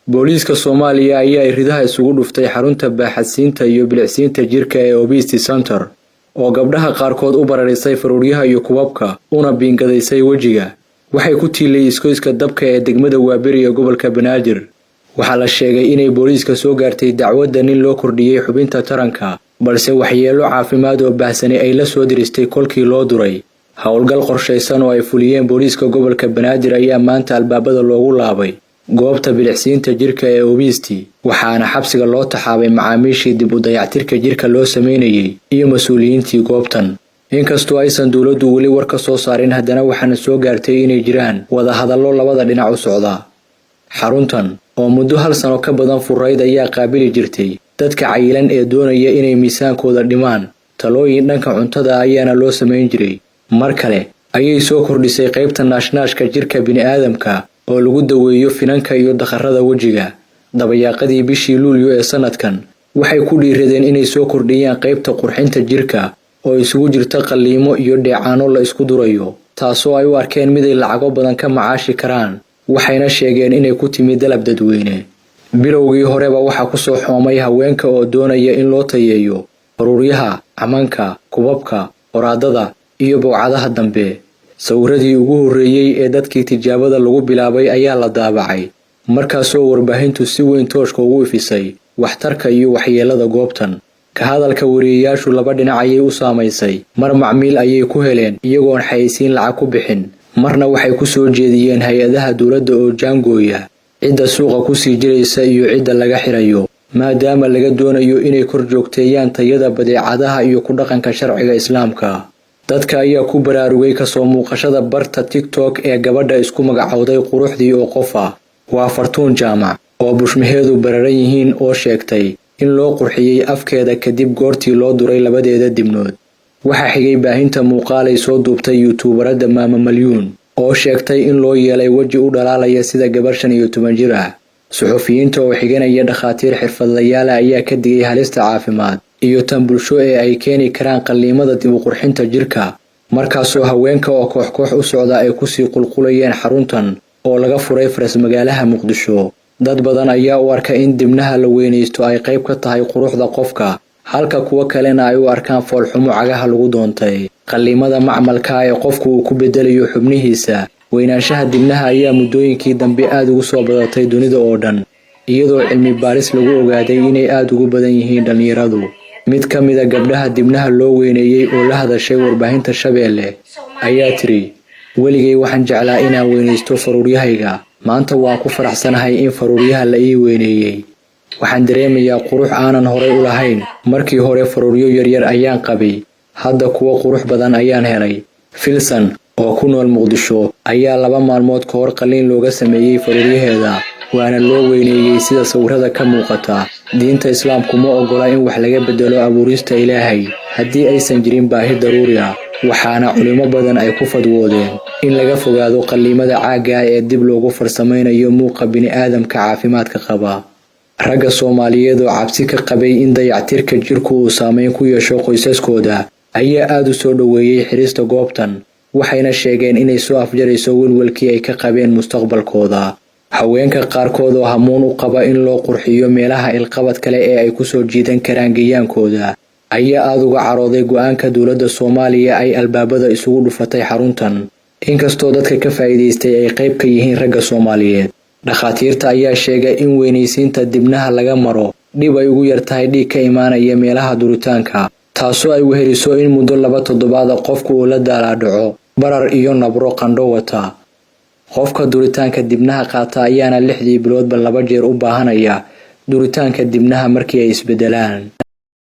Booliiska Soomaaliya ayaa iridaha isugu dhuftay xarunta baaxadsiinta iyo bilicsiinta jirka ee Obesity Center, oo gabdhaha qaarkood u bararisay faruuryaha iyo kubabka, una biingadaysay wejiga. Waxay ku tiilay iskoyska Dabka ee degmada Waaberi ee gobolka Banaadir. Waxaa la sheegay inay booliiska soo gaartay dacwadda nin loo kordhiyey xubinta taranka, balse waxyeelo caafimaad oo baahsani ay la soo diristay kolkii loo duray. Howlgal qorshaysan oo ay fuliyeen booliiska gobolka Banaadir ayaa maanta albaabada loogu laabay goobta bilicsiinta jirka ee Obesity, waxaana xabsiga loo taxaabay macaamiishii dib u dayactirka jirka loo sameynayay iyo mas-uuliyiintii goobtan. Inkastoo aysan dowladdu weli war ka soo saarin, haddana waxaana soo gaartay inay jiraan wadahadallo labada dhinac u socda. Xaruntan oo muddo hal sano ka badan furayd ayaa qaabili jirtay dadka cayilan ee doonaya inay miisaankooda dhimaan. Talooyin dhanka cuntada ayaana loo samayn jiray. Mar kale ayay soo kordhisay qaybta naashnaashka jirka bini'aadamka oo lagu daweeyo finanka iyo dakharada wejiga. Dabayaaqadii bishii Luulyo ee sanadkan waxay ku dhiiradeen inay soo kordhiyaan qaybta qurxinta jirka oo isugu jirta qalliimo iyo dheecaano la isku durayo, taasoo ay u arkeen miday lacago badan ka macaashi karaan, waxayna sheegeen inay ku timi dalab dadweyne. Bilowgii horeba waxaa kusoo xoomay haweenka oo doonaya in loo tayeeyo faruuryaha, camanka, kubabka, qoraadada iyo bowcadaha dambe. Sawiradii ugu horreeyey ee dadkii tijaabada lagu bilaabay ayaa la daabacay, markaasoo warbaahintu si weyn tooshka ugu ifisay waxtarka iyo waxyeelada goobtan. Ka hadalka wariyeyaashu laba dhinac ayay u saamaysay: mar macmiil ayay ku heleen iyagoon xayeysiin lacag ku bixin, marna waxay ku soo jeediyeen hay-adaha dowladda oo jaangooya cidda suuqa kusii jiraysa iyo cidda laga xirayo, maadaama laga doonayo inay kor joogteeyaan tayada badeecadaha iyo ku dhaqanka sharciga Islaamka. Dadka ayaa ku baraarugay kasoo muuqashada barta TikTok ee gabadha isku magacowday Quruxdii oo qof ah. Waa Fartuun Jaamac oo bushmaheedu bararan yihiin, oo sheegtay in loo qurxiyey afkeeda kadib goortii loo duray labadeeda dibnood. Waxaa xigay baahinta muuqaalay soo duubtay youtuberada Maama Malyuun, oo sheegtay in loo yeelay weji u dhalaalaya sida gabar 15 jir ah. Suxufiyiinta oo xiganaya dhakhaatiir xirfadlayaala ayaa ka digay halista caafimaad iyo tan bulsho ee ay keeni karaan qalliimada dib u qurxinta jirka, markaasoo haweenka oo koox koox u socda ay kusii qulqulayeen xaruntan oo laga furay faras magaalaha Muqdisho. Dad badan ayaa u arka in dibnaha la weynaysto ay qayb ka tahay quruxda qofka, halka kuwo kalena ay u arkaan foolxumo cagaha lagu doontay. Qalliimada macmalka ee qofku uu ku bedelayo xubnihiisa weynaanshaha dibnaha ayaa muddooyinkii dambe aada ugu soo badatay dunida oo dhan, iyadoo cilmi baaris lagu ogaaday inay aada ugu badan yihiin dhallinyaradu. Mid ka mida gabdhaha dibnaha loo weyneeyey oo la hadashay warbaahinta Shabeelle ayaa tiri: "Weligay waxaan jeclaa inaan weynaysto faruuryahayga. Maanta waan ku faraxsanahay in faruuryaha la ii weyneeyey. Waxaan dareemayaa qurux aanan horay u lahayn. Markii hore faruuryo yaryar ayaan qabay, hadda kuwo qurux badan ayaan helay." Filson oo ku nool Muqdisho ayaa 2 maalmood ka hor qalliin looga sameeyey faruuryaheeda, waana loo weyneeyey sida sawirada ka muuqata. Diinta Islaamku ma ogola in wax laga bedelo abuurista Ilaahay haddii aysan jirin baahi daruuri ah, waxaana culimo badan ay ku fadwoodeen in laga fogaado qalliimada caagga ee dib loogu farsamaynayo muuqa bini'aadamka caafimaadka qaba. Ragga Soomaaliyeed oo cabsi ka qabay in dayactirka jirku uu saameyn ku yeesho qoysaskooda ayaa aada u soo dhoweeyey xirista goobtan, waxayna sheegeen inay soo afjarayso welwelkii ay ka qabeen mustaqbalkooda. Haweenka qaarkood oo hamuun u qaba in loo qurxiyo meelaha ilqabad kale ee ay kusoo jiidan karaan gayaankooda ayaa aada uga carooday go-aanka dowladda Soomaaliya ay albaabada isugu dhufatay xaruntan, inkastoo dadka ka faa'iidaystay ay qayb ka yihiin ragga Soomaaliyeed. Dhakhaatiirta ayaa sheegay in weynaysiinta dibnaha laga maro dhib ay ugu yartahay dhiig ka imaanaya meelaha duritaanka, taasoo ay weheliso in muddo 2 toddobaada qofku uu la daalaadhaco barar iyo nabro qandho wata. Qofka duritaanka dibnaha qaata ayaana 6dii biloodba 2 jeer u baahanaya duritaanka dibnaha markii ay isbedelaan.